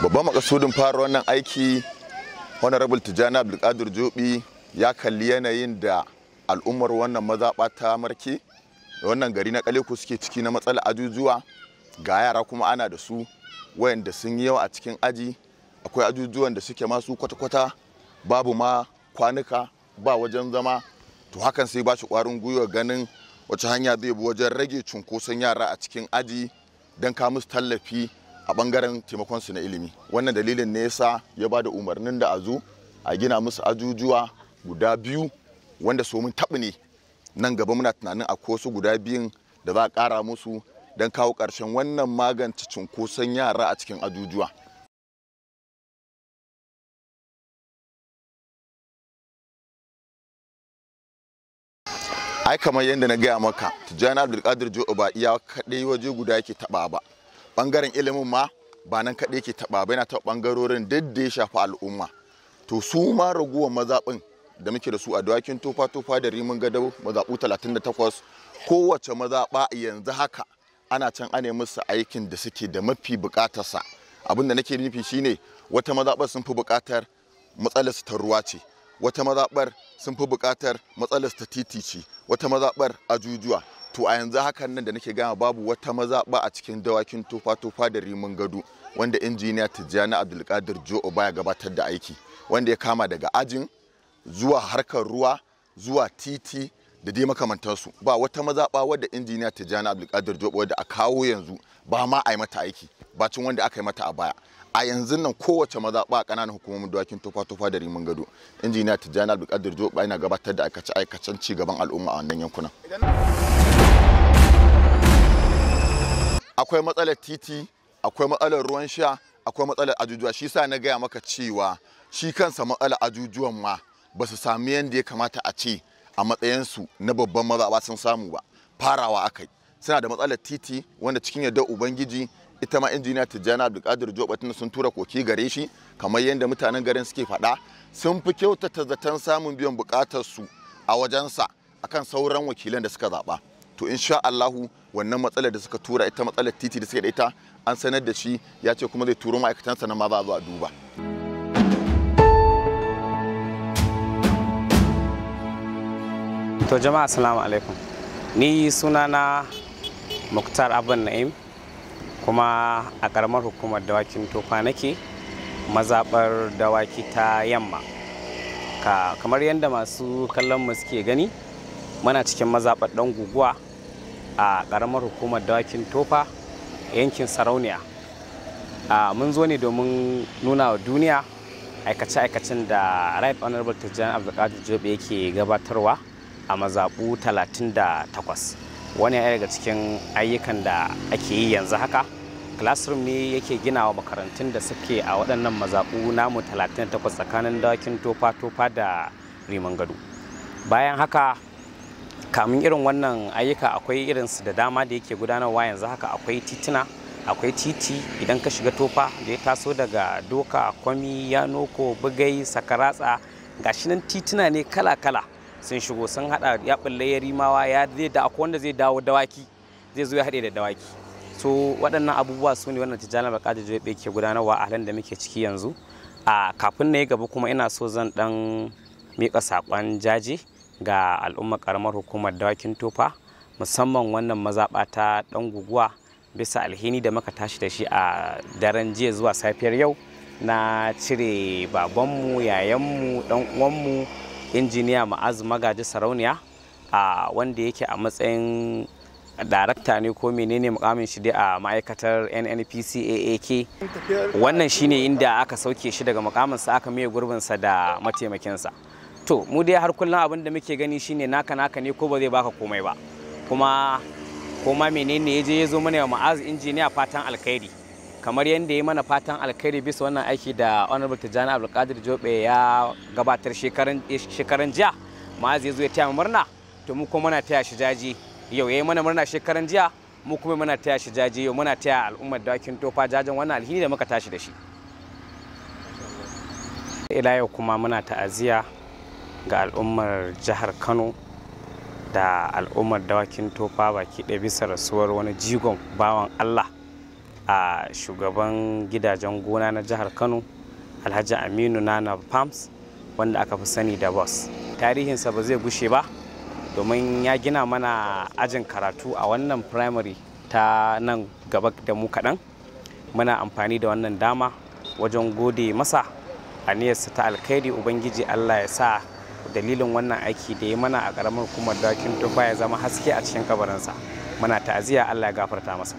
Babban makasudin fara wannan aiki, Honorable Tijjani Abdulkadir Jobi ya kalli yanayin da al'ummar wannan mazaɓa ta Marke da wannan gari na Kaleku suke ciki na matsalar ajujuwa. Ga yara kuma ana da su wayanda sun yi yawa a cikin aji. Akwai ajujuwan da suke masu kwata-kwata babu ma kwanuka, ba wajen zama. To hakan sai ba shi ƙwarin gwiwa ganin wace hanya zai bi wajen rage cunkoson yara a cikin aji don kawo musu tallafi a bangaren taimakon su na ilimi. Wannan dalilin ne yasa ya ba da umarnin da a zo a gina musu ajujuwa guda 2 wanda so mun taɓa ne. Nan gaba muna tunanin akwai wasu guda 2 da za a ƙara musu don kawo ƙarshen wannan magance cunkoson yara a cikin ajujuwa. Ai kamar yadda na gaya maka, Tijjani Abdulkadir Jobe ba iya kaɗai waje guda yake taɓa ba. Ɓangaren ilimin ma ba nan kaɗai yake taɓa ba, yana taɓa ɓangarorin duk da ya shafi al'umma. To su ma ragowar mazaɓin da muke da su a Dawakin Tofa, Tofa da Rimin Gado, mazaɓu 38, kowace mazaɓa yanzu haka ana can ana musu aikin da suke da mafi buƙatarsa. Abin da nake nufi shine wata mazaɓar sun fi buƙatar matsalar su ta ruwa ce, wata mazaɓar sun fi buƙatar matsalar ta titi ce, wata mazaɓar ajujuwa. To a yanzu hakan nan da nake gama babu wata mazaɓa a cikin Dawakin Tofa, Tofa da Rimin Gado wanda injiniya Tijjani Abdulkadir Jobe baya gabatar da aiki, wanda ya kama daga ajin zuwa harkar ruwa zuwa titi da dai makamantansu. Ba wata mazaɓa wadda injiniya Tijjani Abdulkadir Jobe wadda a kawo yanzu ba ma a yi mata aiki bacin wanda aka yi mata a baya. A yanzu nan kowace mazaɓa a ƙananan hukumomin Dawakin Tofa, Tofa da Rimin Gado, injiniya Tijjani Abdulkadir Jobe yana gabatar da aikace-aikacen ci gaban al'umma a wannan yankunan. Akwai matsalar titi, akwai matsalar ruwan sha, akwai matsalar ajujuwa. Shi sa na gaya maka cewa shi kansa matsalar ajujuwan ma ba su sami yadda ya kamata a ce a matsayinsu na babban mazaɓa sun samu ba. Farawa aka yi. Suna da matsalar titi wanda cikin yardar Ubangiji ita ma injiniya Tijjani Abdulkadir Jobe tunda sun tura koki gare shi, kamar yadda mutanen garin suke faɗa, sun fi kyautata zaton samun biyan buƙatar su a wajensa akan sauran wakilan da suka zaɓa. To insha Allahu wannan matsalar da suka tura, ita matsalar titi da suke da ita, an sanar da shi, ya ce kuma zai turo ma'aikatansa nan ma za a zo a duba. To jama'a assalamu alaikum. Ni sunana Muktar Abban Na'im, kuma a ƙaramar hukumar Dawakin Tofa nake, mazaɓar Dawaki ta Yamma. Kamar yadda masu kallon mu suke gani, muna cikin mazaɓar Ɗan Guguwa a ƙaramar hukumar Dawakin Tofa, yankin Sarauniya. Mun zo ne domin nuna wa duniya aikace-aikacen da Right Honorable Tijjani Abdulkadir Jobe yake gabatarwa a mazaɓu 38. Wani yana daga cikin ayyukan da ake yi yanzu haka. Classroom ne yake gina wa makarantun da suke a waɗannan mazaɓu namu 38 tsakanin Dawakin Tofa, Tofa da Rimin Gado. Bayan haka, kamun irin wannan ayyuka akwai irinsu da dama da yake gudanarwa yanzu haka. Akwai tituna, akwai titi idan ka shiga Tofa da ya taso daga Doka, Kwami, Yanoko, Bugai, Sakaratsa, gashi nan tituna ne kala-kala sun shigo sun hada ya bulle ya Rimawa, ya zai da akwai wanda zai dawo Dawaki, zai zo ya haɗe da Dawaki. So waɗannan abubuwa su ne wannan Tijjani Abdulkadir Jobe ke gudanarwa a halin da muke ciki yanzu. A kafin na yi gaba kuma ina so zan ɗan miƙa saƙon jaje ga al'ummar ƙaramar hukumar Dawakin Tofa, musamman wannan mazaɓa ta Ɗan Guguwa, bisa alhini da muka tashi da shi a daren jiya zuwa safiyar yau na cire babanmu, yayanmu, ɗan uwanmu, injiniya Ma'azu Magaji Sarauniya, a wanda yake a matsayin darakta ne ko menene mukamin shi dai a ma'aikatar NNPC AAK. Wannan shine inda aka sauke shi daga mukaminsa, aka maye gurbinsa da mataimakinsa. To mu dai har kullum abin da muke gani shine naka naka ne ko ba zai baka komai ba. Kuma koma menene ya je ya zo mana, wa Ma'azu injiniya fatan alkhairi, kamar yadda ya mana fatan alkhairi bisa wannan aiki da Honorable Tijjani Abdulkadir Jobe ya gabatar shekaran jiya. Ma'azu ya zo ya taya mu murna, to mu kuma muna taya shi jaji yau. Ya yi mana murna shekaran jiya, mu kuma muna taya shi jaji yau. Muna taya al'ummar Dawakin Tofa jajen wannan alhini da muka tashi da shi. Ila yau kuma muna ta'aziyya ga al'ummar jihar Kano da al'ummar Dawakin Tofa baki ɗaya bisa rasuwar wani jigon bawan Allah A shugaban gidajen gona na jihar Kano, Alhaji Aminu Nana Farms, wanda aka fi sani da Boss. Tarihinsa ba zai gushe ba, domin ya gina mana ajin karatu a wannan primary ta nan gaba da mu kaɗan. Muna amfani da wannan dama wajen gode masa aniyarsa ta alkhairi. Ubangiji Allah ya sa dalilin wannan aiki da ya mana a ƙaramar hukumar Dawakin Tofa ya zama haske a cikin kabarinsa. Muna ta'aziyya, Allah ya gafarta masa.